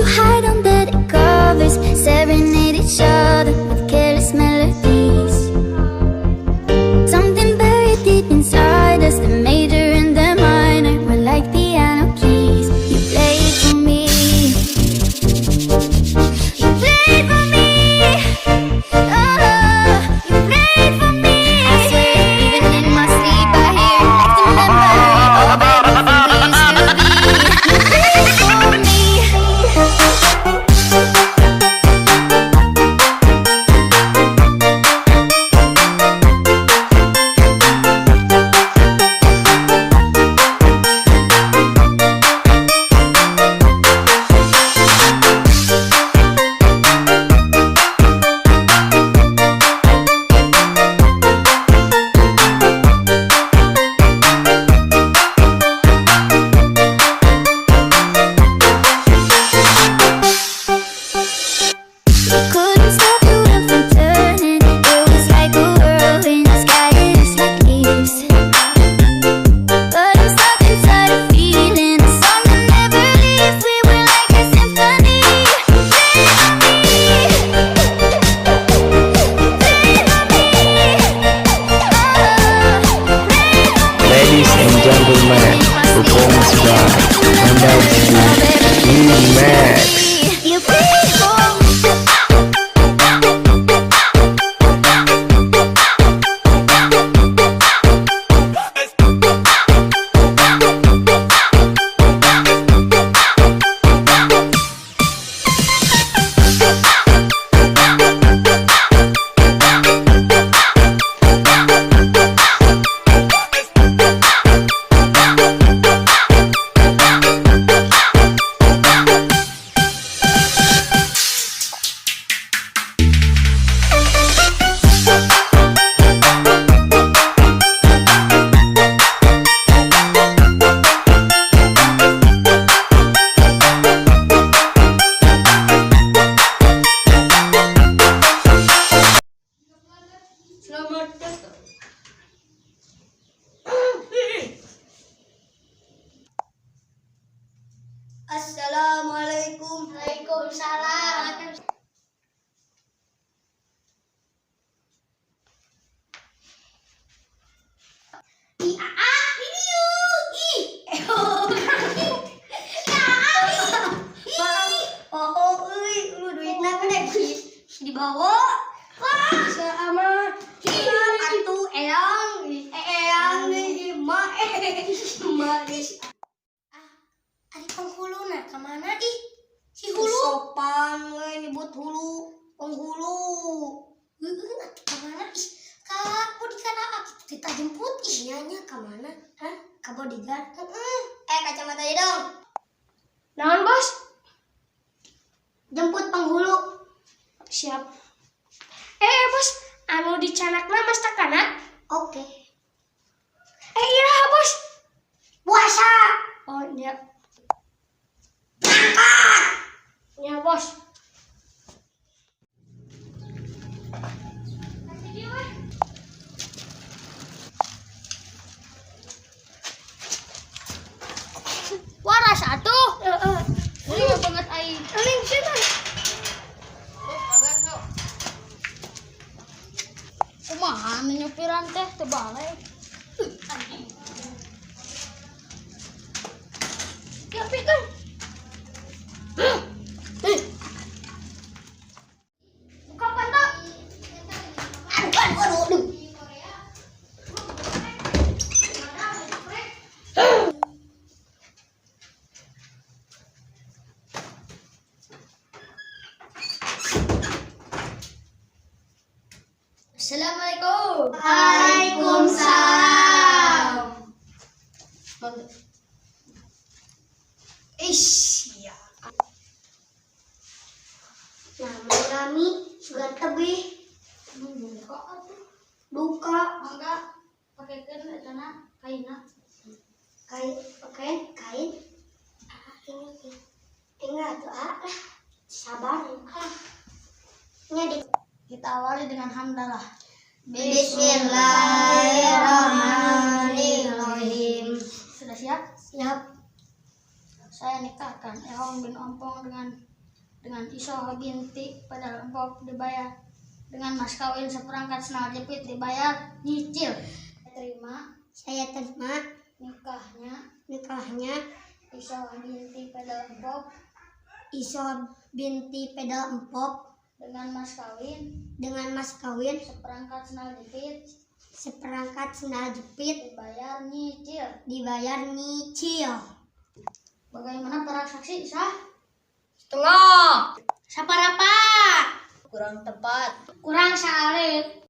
Hide under the covers, serenade each other with careless melodies. Something buried deep inside us, the major and the minor were like piano keys. You played for me. You played for me. Oh, you played for me. I swear, even in my sleep, I hear it like the memory of everything we used to be. You played for me. Couldn't stop the wheel from turning. It was like a whirlwind, scattered us like leaves. But I'm stuck inside a feeling, a song that never leaves. We were like a symphony. Play for me. Play for me. Oh, play for me. Ladies and gentlemen, performance by Honda Remix. You played for me. Selamat datang. Assalamualaikum. Waalaikumsalam. I a a video. I. Oh, euy, lu duitna gede si dibawa. Wah, sama atuh eyang, eyang ma ma. Ah, ari penghuluna ka mana ih? Si hulu. Sopan we nyebut hulu, penghulu. Heueuh atuh ka mana ih? Ka bodyguard aa kitu kita jemput ih nya nya ka mana? Hah? Ka bodyguard? Heeh. Eh, kacamata aja dong. Naon, Bos? Jemput penghulu. Siap. Eh, Bos, anu dicandakna mastakana? Oke. Eh, iraha, Bos? Puasa. Oh, iya. Ya, Bos. Waras atuh. Heeh. Ini banget aing. Aling sini. Kumaha nu nyupiran teh teu balik. Ya, pikeun. Buka pantat. Aduh, aduh, aduh, aduh. Assalamualaikum. Waalaikumsalam. Ish, ya. Nama kami sudah tebih. Buka atuh. Buka. Mangga pakekeun etana kaina. Kain, pakai kain. Ah, ini tinggal tuh ah lah. Sabar ah. Ini di Kita awali dengan hamdalah. Bismillahirrahmanirrahim. Sudah siap? Siap. Saya nikahkan Ehong bin Ompong dengan Dengan Isoh binti Pedal Empop dibayar dengan mas kawin seperangkat sendal jepit dibayar nyicil. Terima. Saya terima. Nikahnya. Nikahnya. Isoh binti Pedal Empop. Isoh binti Pedal Empop. Dengan mas kawin. Dengan mas kawin. Seperangkat sendal jepit. Seperangkat sendal jepit. Dibayar nyicil. Dibayar nyicil. Bagaimana para saksi, sah? Setengah. Saparapat. Kurang tepat. Kurang saalit.